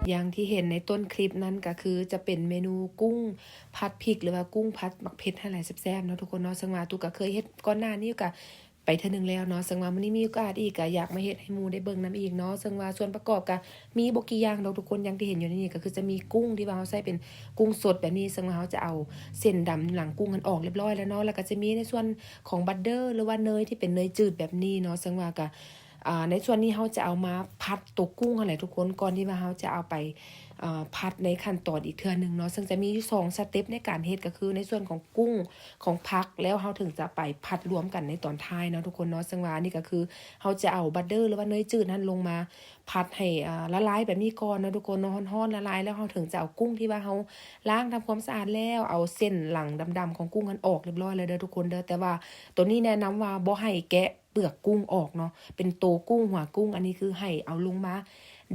ຢ່າງທີ່ເຫັນໃນຕົ້ນຄລິບນັ້ນກໍຄືຈະເປັນເມນູກຸ້ງຜັດພິກ ຫຼືວ່າກຸ້ງຜັດໝາກເຜັດຫັ້ນແຫຼະ ແຊບໆເນາະທຸກຄົນເນາະ. ເຊິ່ງວ່າຕຸກກໍເຄີຍເຮັດກ່ອນໜ້ານີ້ກໍໄປເທື່ອໜຶ່ງແລ້ວເນາະ. ເຊິ່ງວ່າມື້ນີ້ມີໂອກາດອີກ ກໍຢາກມາເຮັດໃຫ້ໝູ່ໄດ້ເບິ່ງນຳອີກເນາະ. ເຊິ່ງວ່າສ່ວນປະກອບກໍມີບໍ່ກີ່ຢ່າງດອກທຸກຄົນ ຢ່າງທີ່ເຫັນຢູ່ໃນນີ້ ກໍຄືຈະມີກຸ້ງທີ່ວ່າເຮົາໃຊ້ເປັນກຸ້ງສົດແບບນີ້ ເຊິ່ງວ່າເຮົາຈະເອົາເສັ້ນດຳຢູ່ຫຼັງກຸ້ງຫັ້ນອອກຮຽບຮ້ອຍແລ້ວເນາະ. ແລ້ວກໍຈະມີໃນສ່ວນຂອງບັດເດີ ຫຼືວ່າເນີຍທີ່ເປັນເນີຍຈືດແບບນີ້ເນາະ. ເຊິ່ງວ່າກໍ ອ່າ ໃນສ່ວນນີ້ເຮົາຈະເອົາມາຜັດຕົວກຸ້ງຫັ້ນແຫຼະທຸກຄົນ ກ່ອນທີ່ວ່າເຮົາຈະເອົາໄປ ເອີ ຜັດໃນຂັ້ນຕອນອີກເທື່ອໜຶ່ງເນາະ. ເຊິ່ງຈະມີຢູ່ສອງສະເຕັບໃນການເຮັດ ກໍຄືໃນສ່ວນຂອງກຸ້ງ ຂອງຜັກ ແລ້ວເຮົາເຖິງຈະໄປຜັດລວມກັນໃນຕອນທ້າຍເນາະທຸກຄົນເນາະ. ເຊິ່ງວ່າອັນນີ້ກໍຄືເຮົາຈະເອົາບັດເດີ ຫຼືວ່າເນີຍຈືດຫັ້ນລົງມາຜັດໃຫ້ ອ່າ ລະລາຍແບບນີ້ກ່ອນເນາະທຸກຄົນເນາະ. ຮ້ອນໆລະລາຍແລ້ວ ເຮົາເຖິງຈະເອົາກຸ້ງທີ່ວ່າເຮົາລ້າງທຳຄວາມສະອາດແລ້ວ ເອົາເສັ້ນຫຼັງດຳໆຂອງກຸ້ງຫັ້ນອອກຮຽບຮ້ອຍແລ້ວເດີທຸກຄົນເດີ. ແຕ່ວ່າໂຕນີ້ແນະນຳວ່າບໍ່ໃຫ້ແກະ ເປືອກກຸ້ງອອກເນາະ ເປັນໂຕກຸ້ງ ຫົວກຸ້ງ ອັນນີ້ຄືໃຫ້ເອົາລົງມາ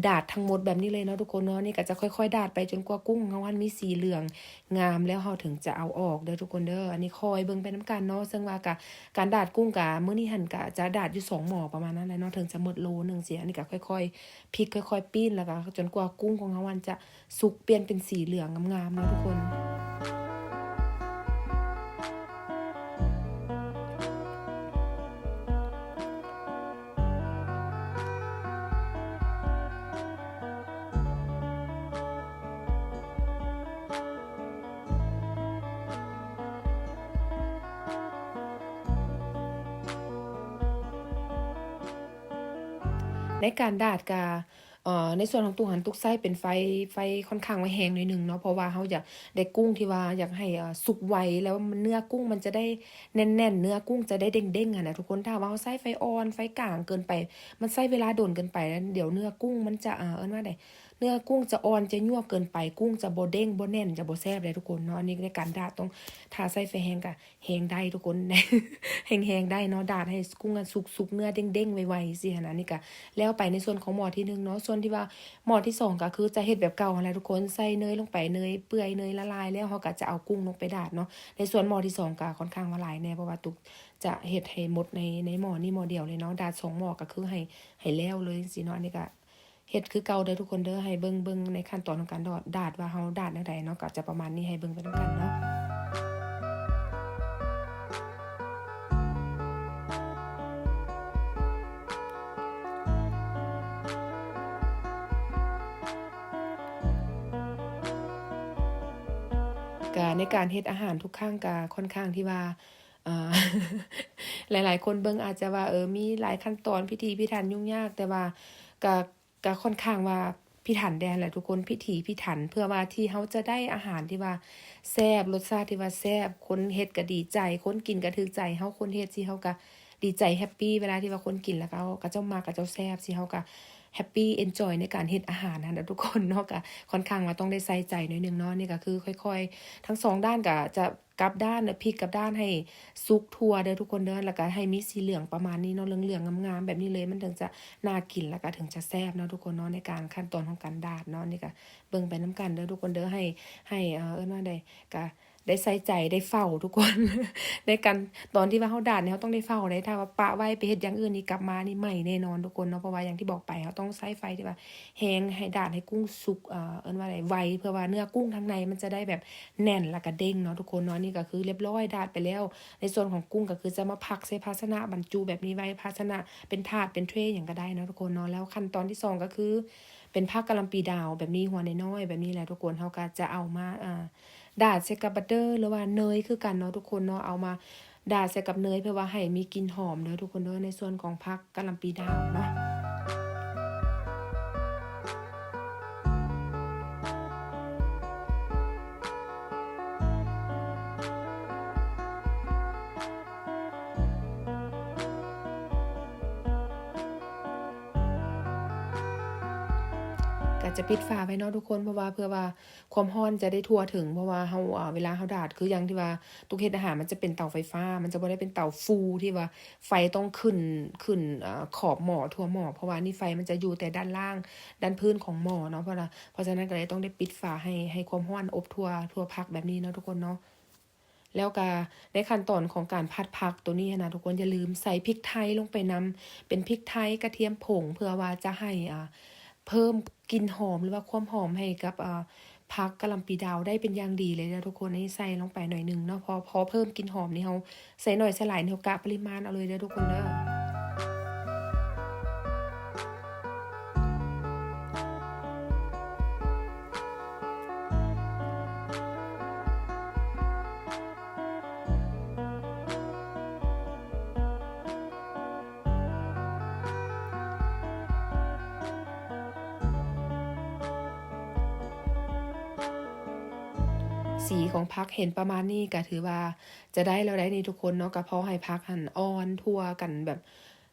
ດາດທັງໝົດແບບນີ້ເລີຍເນາະທຸກຄົນເນາະ. ນີ້ກໍຈະຄ່ອຍໆດາດໄປຈົນກວ່າກຸ້ງເຮົາຫັ້ນມີສີເຫຼືອງງາມ ແລ້ວເຮົາເຖິງຈະເອົາອອກເດີທຸກຄົນເດີ. ອັນນີ້ຄອຍເບິ່ງໄປນຳກັນເນາະ. ເຊິ່ງວ່າກະ ການດາດກຸ້ງກະ ມື້ນີ້ຫັ້ນກະຈະດາດຢູ່ສອງໝໍ້ປະມານນັ້ນແຫຼະເນາະ ເຖິງຈະໝົດໂລໜຶ່ງຊີ້. ອັນນີ້ກະຄ່ອຍໆພິກ ຄ່ອຍໆປີ້ນ ແລ້ວກະຈົນກວ່າກຸ້ງຂອງເຮົາຫັ້ນຈະ ສຸກປ່ຽນເປັນສີເຫຼືອງງາມໆເນາະທຸກຄົນ. ໃນການດາດກະ ເອີ ໃນສ່ວນຂອງຕຸກຫັ້ນ ຕຸກໃຊ້ເປັນໄຟ ໄຟຄ່ອນຂ້າງວ່າແຮງໜ້ອຍໜຶ່ງເນາະ ເພາະວ່າເຮົາຢາກໄດ້ກຸ້ງທີ່ວ່າຢາກໃຫ້ ເອີ ສຸກໄວ ແລ້ວເນື້ອກຸ້ງມັນຈະໄດ້ແໜ້ນໆ ເນື້ອກຸ້ງຈະໄດ້ເດ້ງໆຫັ້ນນະທຸກຄົນ. ຖ້າວ່າເຮົາໃຊ້ໄຟອ່ອນ ໄຟກາງເກີນໄປ ມັນໃຊ້ເວລາດົນເກີນໄປ ແລ້ວດຽວເນື້ອກຸ້ງມັນຈະ ເອີ ເອີ້ນວ່າໃດ ເນື້ອກຸ້ງຈະອ່ອນ ຈະຫຍວບເກີນໄປ ກຸ້ງຈະບໍ່ເດ້ງ ບໍ່ແໜ້ນ ຈະບໍ່ແຊບເດ້ທຸກຄົນເນາະ. ອັນນີ້ໃນການດາດຕ້ອງ ຖ້າໃຊ້ໄຟແຮງກະ ແຮງໄດ້ທຸກຄົນ ແຮງໆໄດ້ເນາະ ດາດໃຫ້ກຸ້ງອັນສຸກໆ ເນື້ອເດ້ງໆ ໄວໆ ຊີ້ຫັ້ນນະ. ນີ້ກະແລ້ວໄປໃນສ່ວນຂອງໝໍ້ທີໜຶ່ງເນາະ. ສ່ວນທີ່ວ່າໝໍ້ທີສອງກະຄືຈະເຮັດແບບເກົ່າຫັ້ນແຫຼະທຸກຄົນ ໃສ່ເນີຍລົງໄປ ເນີຍເປື່ອຍ ເນີຍລະລາຍແລ້ວ ເຮົາກະຈະເອົາກຸ້ງລົງໄປດາດເນາະ. ໃນສ່ວນໝໍ້ທີສອງກະຄ່ອນຂ້າງວ່າຫຼາຍແດ່ ເພາະວ່າຕຸກຈະເຮັດໃຫ້ໝົດໃນ ໃນໝໍ້ນີ້ໝໍ້ດຽວເລີຍເນາະ ດາດສອງໝໍ້ກະຄືໃຫ້ ໃຫ້ແລ້ວເລີຍຊີ້ເນາະ. ອັນນີ້ກະ ເຮັດຄືເກົ່າເດີທຸກຄົນເດີ ໃຫ້ເບິ່ງ ເບິ່ງໃນຂັ້ນຕອນຂອງການດອດ ດາດວ່າເຮົາດາດແນວໃດເນາະ ກໍຈະປະມານນີ້ ໃຫ້ເບິ່ງໄປນຳກັນເນາະ. ກະໃນການເຮັດອາຫານທຸກຄັ້ງກະຄ່ອນຂ້າງທີ່ວ່າ ເອີ ຫຼາຍໆຄົນເບິ່ງອາດຈະວ່າ ເອີ ມີຫຼາຍຂັ້ນຕອນ ພິຖີພິຖັນ ຫຍຸ້ງຍາກ ແຕ່ວ່າກະ ກະຄ່ອນຂ້າງວ່າພິຖັນແດ່ຫັ້ນແຫຼະທຸກຄົນ ພິຖີພິຖັນ ເພື່ອວ່າທີ່ເຮົາຈະໄດ້ອາຫານທີ່ວ່າແຊບ ລົດຊາດທີ່ວ່າແຊບ ຄົນເຮັດກະດີໃຈ ຄົນກິນກະຖືກໃຈເຮົາ ຄົນເຮັດຊີ້ເຮົາກະດີໃຈ ແຮັບປີ ເວລາທີ່ວ່າຄົນກິນແລ້ວເຂົາ ເຂົາເຈົ້າມັກ ເຂົາເຈົ້າແຊບຊີ້ເຮົາກະແຮັບປີ ເອັນຈອຍໃນການເຮັດອາຫານຫັ້ນນະທຸກຄົນເນາະ. ກະຄ່ອນຂ້າງວ່າຕ້ອງໄດ້ໃສ່ໃຈໜ້ອຍໜຶ່ງເນາະ. ນີ້ກະຄືຄ່ອຍໆ ທັງສອງດ້ານກະຈະ ກັບດ້ານ ພິກກັບດ້ານໃຫ້ສຸກທົ່ວເດີທຸກຄົນເດີ ແລ້ວກະໃຫ້ມີສີເຫຼືອງປະມານນີ້ເນາະ ເຫຼືອງໆງາມໆແບບນີ້ເລີຍ ມັນເຖິງຈະໜ້າກິນ ແລ້ວກະເຖິງຈະແຊບເນາະທຸກຄົນເນາະ. ໃນການຂັ້ນຕອນຂອງການດາດເນາະ ນີ້ກະເບິ່ງໄປນຳກັນເດີທຸກຄົນເດີ ໃຫ້ ໃຫ້ ເອີ ເອີ້ນວ່າໃດ ກະໄດ້ໃສ່ໃຈ ໄດ້ເຝົ້າທຸກຄົນ ໃນການ ຕອນທີ່ວ່າເຮົາດາດນີ້ ເຮົາຕ້ອງໄດ້ເຝົ້າເດ້ ຖ້າວ່າປະໄວ້ໄປເຮັດຢ່າງອື່ນນີ້ ກັບມານີ້ໄໝ້ແນ່ນອນທຸກຄົນເນາະ. ເພາະວ່າຢ່າງທີ່ບອກໄປ ເຮົາຕ້ອງໃຊ້ໄຟທີ່ວ່າ ແຮງ ໃຫ້ດາດໃຫ້ກຸ້ງສຸກ ເອີ ເອີ້ນວ່າໃດ ໄວ ເພື່ອວ່າເນື້ອກຸ້ງທາງໃນມັນຈະໄດ້ແບບແໜ້ນ ແລ້ວກະເດ້ງເນາະທຸກຄົນເນາະ. ນີ້ກະຄືຮຽບຮ້ອຍ ດາດໄປແລ້ວ ໃນສ່ວນຂອງກຸ້ງກະຄືຈະມາພັກໃສ່ພາຊະນະບັນຈຸແບບນີ້ໄວ້ ພາຊະນະເປັນຖາດເປັນເທຣຫຍັງກະໄດ້ເນາະທຸກຄົນເນາະ. ແລ້ວຂັ້ນຕອນທີສອງກະຄືເປັນຜັກກະຫຼ່ຳປີດາວແບບນີ້ ຫົວນ້ອຍໆແບບນີ້ແຫຼະທຸກຄົນ ເຮົາກະຈະເອົາມາ ອ່າ ດາດໃສ່ກັບບັດເດີ ຫຼືວ່າເນີຍຄືກັນເນາະທຸກຄົນເນາະ ເອົາມາ ດາດໃສ່ກັບເນີຍ ເພື່ອວ່າໃຫ້ມີກິ່ນຫອມເດີທຸກຄົນເດີ ໃນສ່ວນຂອງຜັກກະຫຼ່ຳປີດາວເນາະ. ກະຈະປິດຝາໄວ້ເນາະທຸກຄົນ ເພາະວ່າ ເພື່ອວ່າ ຄວາມຮ້ອນຈະໄດ້ທົ່ວເຖິງ ເພາະວ່າເຮົາ ເອີ ເວລາເຮົາດາດ ຄືຢ່າງທີ່ວ່າຕຸກເຮັດອາຫານ ມັນຈະເປັນເຕົາໄຟຟ້າ ມັນຈະບໍ່ໄດ້ເປັນເຕົາຟູທີ່ວ່າໄຟຕ້ອງຂຶ້ນ ຂຶ້ນ ເອີ ຂອບໝໍ້ ທົ່ວໝໍ້ ເພາະວ່ານີ້ໄຟມັນຈະຢູ່ແຕ່ດ້ານລ່າງ ດ້ານພື້ນຂອງໝໍ້ເນາະ. ເພາະວ່າ ເພາະສະນັ້ນກະເລີຍຕ້ອງໄດ້ປິດຝາໃຫ້ ໃຫ້ຄວາມຮ້ອນອົບທົ່ວ ທົ່ວຜັກແບບນີ້ເນາະທຸກຄົນເນາະ. ແລ້ວກະໃນຂັ້ນຕອນຂອງການຜັດຜັກໂຕນີ້ຫັ້ນນະທຸກຄົນ ຢ່າລືມໃສ່ພິກໄທລົງໄປນຳ ເປັນພິກໄທ ກະທຽມຜົງ ເພື່ອວ່າຈະໃຫ້ ອ່າ ເພີ່ມກິ່ນຫອມ ຫຼືວ່າຄວາມຫອມໃຫ້ກັບ ເອີ ຜັກກະຫຼ່ຳປີດາວໄດ້ເປັນຢ່າງດີເລີຍເດີທຸກຄົນ. ນີ້ໃສ່ລົງໄປໜ້ອຍໜຶ່ງເນາະ ພໍ ພໍເພີ່ມກິ່ນຫອມນີ້ ເຮົາໃສ່ໜ້ອຍໃສ່ຫຼາຍນີ້ ເຮົາກະປະລິມານເອົາເລີຍເດີທຸກຄົນເດີ. ສີຂອງຜັກເຫັນປະມານນີ້ກະຖືວ່າຈະໄດ້ແລ້ວໄດ໋ນີ້ທຸກຄົນເນາະ. ກະພໍໃຫ້ຜັກຫັ້ນອ່ອນທົ່ວກັນແບບ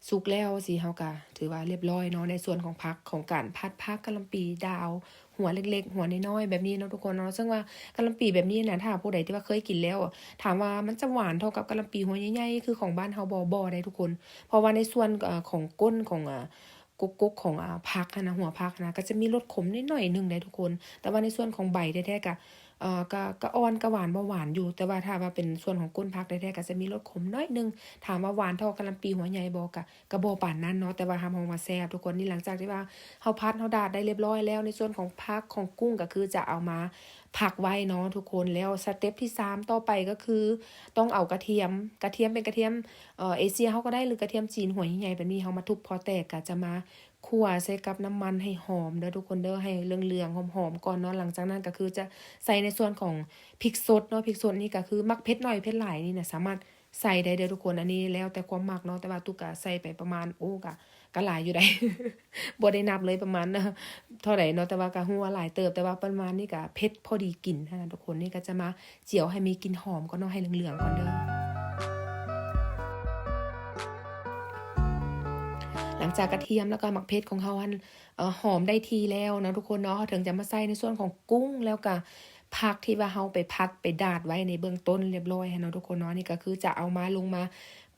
ສຸກແລ້ວ ຊີ້ເຮົາກະຖືວ່າລຽບລ້ອຍເນາະ ໃນສ່ວນຂອງຜັກ ຂອງການຜັດຜັກກະຫຼ່ຳປີດາວ ຫົວເລັກໆ ຫົວນ້ອຍໆ ແບບນີ້ເນາະທຸກຄົນເນາະ. ເຊິ່ງວ່າກະຫຼ່ຳປີແບບນີ້ນະ ຖ້າຜູ້ໃດທີ່ວ່າເຄີຍກິນແລ້ວ ຖາມວ່າມັນຈະຫວານເທົ່າກັບກະຫຼ່ຳປີຫົວໃຫຍ່ໆ ຄືຂອງບ້ານເຮົາບໍ່? ບໍ່ໄດ໋ທຸກຄົນ. ເພາະວ່າໃນສ່ວນ ເອີ ຂອງກົ້ນຂອງ ອາ ກົກໆ ຂອງ ອາ ຜັກຫັ້ນນະ ຫົວຜັກຫັ້ນນະ ກະຈະມີລົດຂົມໜ້ອຍໆ ໜຶ່ງໄດ໋ທຸກຄົນ. ແຕ່ວ່າໃນສ່ວນຂອງໃບແທ້ໆ ກະ ເອີ ກະ ກະອ່ອນກະຫວານ ບໍ່ຫວານຢູ່. ແຕ່ວ່າຖ້າວ່າເປັນສ່ວນຂອງກົ້ນຜັກແທ້ໆ ກະຈະມີລົດຂົມໜ້ອຍໜຶ່ງ. ຖາມວ່າຫວານເທົ່າກະຫຼ່ຳປີຫົວໃຫຍ່ບໍ່? ກະ ກະບໍ່ປານນັ້ນເນາະ ແຕ່ວ່າຮັບຮອງວ່າແຊບທຸກຄົນ. ນີ້ຫຼັງຈາກທີ່ວ່າເຮົາຜັດເຮົາດາດໄດ້ລຽບລ້ອຍແລ້ວ ໃນສ່ວນຂອງຜັກຂອງກຸ້ງກະຄືຈະເອົາມາພັກໄວ້ເນາະທຸກຄົນ. ແລ້ວສະເຕັບທີສາມຕໍ່ໄປກະຄືຕ້ອງເອົາກະທຽມ ກະທຽມເປັນກະທຽມ ເອີ ເອເຊຍເຮົາກະໄດ້ ຫຼືກະທຽມຈີນຫົວໃຫຍ່ໆ ແບບນີ້ ເຮົາມາທຸບພໍແຕກ ກະຈະມາຂົ້ວໃສ່ກັບນ້ຳມັນໃຫ້ຫອມເດີທຸກຄົນເດີ ໃຫ້ເຫຼືອງໆ ຫອມໆ ກ່ອນເນາະ. ຫຼັງຈາກນັ້ນກະຄືຈະໃສ່ໃນສ່ວນຂອງພິກສົດເນາະ ພິກສົດນີ້ກະຄືມັກເຜັດໜ້ອຍເຜັດຫຼາຍນີ້ນະ ສາມາດ ໃສ່ໄດ້ເດີທຸກຄົນ. ອັນນີ້ແລ້ວແຕ່ຄວາມມັກເນາະ ແຕ່ວ່າຕຸກກະໃສ່ໄປປະມານ ໂອ້ ກະ ກະຫຼາຍຢູ່ໃດ໋ ບໍ່ໄດ້ນັບເລີຍປະມານເທົ່າໃດເນາະ ແຕ່ວ່າກະຮູ້ວ່າຫຼາຍເຕີບ ແຕ່ວ່າປະມານນີ້ກະເຜັດພໍດີກິນຫັ້ນນະທຸກຄົນ. ນີ້ກະຈະມາຈຽວໃຫ້ມີກິ່ນຫອມກ່ອນເນາະ ໃຫ້ເຫຼືອງໆ ກ່ອນເດີ. ຫຼັງຈາກກະທຽມແລ້ວກະໝາກເຜັດຂອງເຮົາຫັ້ນ ເອີ ຫອມໄດ້ທີ່ແລ້ວເນາະທຸກຄົນເນາະ ເຮົາເຖິງຈະມາໃສ່ໃນສ່ວນຂອງກຸ້ງ ແລ້ວກະຜັກທີ່ວ່າເຮົາໄປຜັດໄປດາດໄວ້ໃນເບື້ອງຕົ້ນລຽບລ້ອຍຫັ້ນເນາະທຸກຄົນເນາະ. ນີ້ກະຄືຈະເອົາມາລົງມາ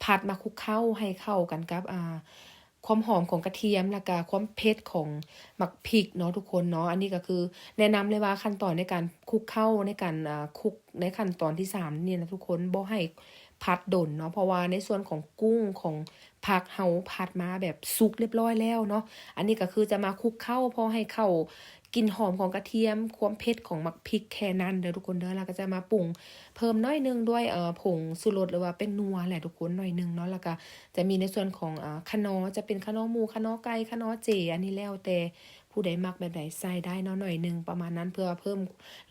ຜັດມາຄຸກເຄົ້າໃຫ້ເຂົ້າກັນກັບ ອາ ຄວາມຫອມຂອງກະທຽມ ແລ້ວກະຄວາມເຜັດຂອງໝາກພິກເນາະທຸກຄົນເນາະ. ອັນນີ້ກະຄືແນະນຳເລີຍວ່າຂັ້ນຕອນໃນການຄຸກເຄົ້າ ໃນການ ອາ ຄຸກໃນຂັ້ນຕອນທີສາມນີ້ນະທຸກຄົນ ບໍ່ໃຫ້ຜັດດົນເນາະ ເພາະວ່າໃນສ່ວນຂອງກຸ້ງຂອງ ຜັກເຮົາຜັດມາແບບສຸກລຽບລ້ອຍແລ້ວເນາະ. ອັນນີ້ກະຄືຈະມາຄຸກເຄົ້າພໍໃຫ້ເຂົ້າກິ່ນຫອມຂອງກະທຽມ ຄວາມເຜັດຂອງໝາກພິກແຄ່ນັ້ນເດີທຸກຄົນເດີ. ແລ້ວກະຈະມາປຸງເພີ່ມໜ້ອຍໜຶ່ງດ້ວຍ ເອີ ຜົງຊູລົດ ຫຼືວ່າແປ້ງນົວແຫຼະທຸກຄົນ ໜ້ອຍໜຶ່ງເນາະ. ແລ້ວກະຈະມີໃນສ່ວນຂອງ ອາ ຂະໜໍ ຈະເປັນຂະໜໍໝູ ຂະໜໍໄກ່ ຂະໜໍເຈ ອັນນີ້ແລ້ວແຕ່ຜູ້ໃດມັກແບບໃດໃສ່ໄດ້ເນາະ ໜ້ອຍໜຶ່ງປະມານນັ້ນ ເພື່ອເພີ່ມ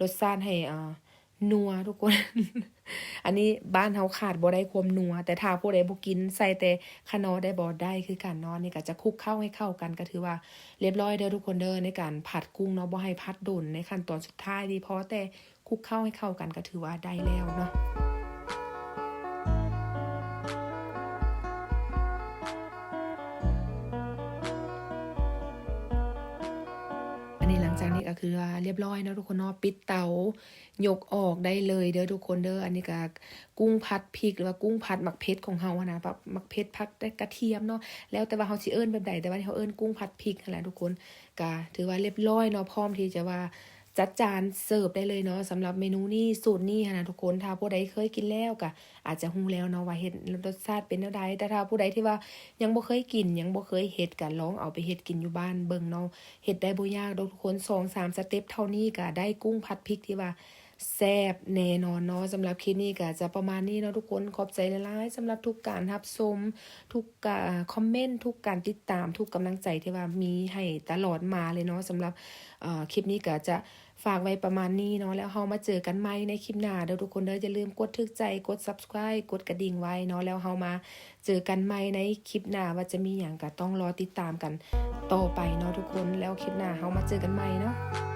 ລົດຊາດໃຫ້ ອາ ນົວທຸກຄົນ. ອັນນີ້ບ້ານເຮົາຂາດບໍ່ໄດ້ຄວາມນົວ ແຕ່ຖ້າຜູ້ໃດບໍ່ກິນ ໃສ່ແຕ່ຂະໜໍໄດ້ບໍ່? ໄດ້ຄືກັນເນາະ. ອັນນີ້ກະຈະຄຸກເຄົ້າໃຫ້ເຂົ້າກັນ ກະຖືວ່າລຽບລ້ອຍເດີທຸກຄົນເດີ ໃນການຜັດກຸ້ງເນາະ ບໍ່ໃຫ້ຜັດດົນໃນຂັ້ນຕອນສຸດທ້າຍນີ້ ພໍແຕ່ຄຸກເຄົ້າໃຫ້ເຂົ້າກັນກະຖືວ່າໄດ້ແລ້ວເນາະ. ອັນນີ້ຫຼັງຈາກນີ້ກະຄືວ່າລຽບລ້ອຍເນາະທຸກຄົນເນາະ ປິດເຕົາ ຍົກອອກໄດ້ເລີຍເດີທຸກຄົນເດີ. ອັນນີ້ກະກຸ້ງຜັດພິກ ຫຼືວ່າກຸ້ງຜັດໝາກເຜັດຂອງເຮົາຫັ້ນນະ ໝາກເຜັດຜັດກະທຽມເນາະ ແລ້ວແຕ່ວ່າເຮົາຊິເອີ້ນແບບໃດ ແຕ່ວ່າເຮົາເອີ້ນກຸ້ງຜັດພິກຫັ້ນແຫຼະທຸກຄົນ. ກະຖືວ່າລຽບລ້ອຍເນາະ ພ້ອມທີ່ຈະວ່າຈັດຈານເສີບໄດ້ເລີຍເນາະ ສຳລັບເມນູນີ້ ສູດນີ້ຫັ້ນນະທຸກຄົນ. ຖ້າຜູ້ໃດເຄີຍກິນແລ້ວກະອາດຈະຮູ້ແລ້ວເນາະວ່າເຮັດລົດຊາດເປັນແນວໃດ ແຕ່ຖ້າຜູ້ໃດທີ່ວ່າຍັງບໍ່ເຄີຍກິນ ຍັງບໍ່ເຄີຍເຮັດ ກະລອງເອົາໄປເຮັດກິນຢູ່ບ້ານເບິ່ງເນາະ. ເຮັດໄດ້ບໍ່ຍາກດອກທຸກຄົນ ສອງສາມສະເຕັບເທົ່ານີ້ກະໄດ້ກຸ້ງຜັດພິກທີ່ວ່າແຊບແນ່ນອນເນາະ. ສຳລັບຄລິບນີ້ກະຈະປະມານນີ້ເນາະທຸກຄົນ ຂອບໃຈຫຼາຍໆ ສຳລັບທຸກການຮັບຊົມ ທຸກການຄອມເມັນ ທຸກການຕິດຕາມ ທຸກກຳລັງໃຈທີ່ວ່າມີໃຫ້ຕະຫຼອດມາເລີຍເນາະ. ສຳລັບ ເອີ ຄລິບນີ້ກະຈະຝາກໄວ້ປະມານນີ້ເນາະ ແລ້ວເຮົາມາເຈີກັນໃໝ່ໃນຄລິບໜ້າເດີທຸກຄົນເດີ. ຢ່າລືມກົດຖືກໃຈ ກົດ Subscribe ກົດກະດິ່ງໄວ້ເນາະ ແລ້ວເຮົາມາ ເຈີກັນໃໝ່ໃນຄລິບໜ້າວ່າຈະມີຫຍັງ ກະຕ້ອງລໍຕິດຕາມກັນຕໍ່ໄປເນາະທຸກຄົນ. ແລ້ວຄລິບໜ້າເຮົາມາເຈີກັນໃໝ່ເນາະ.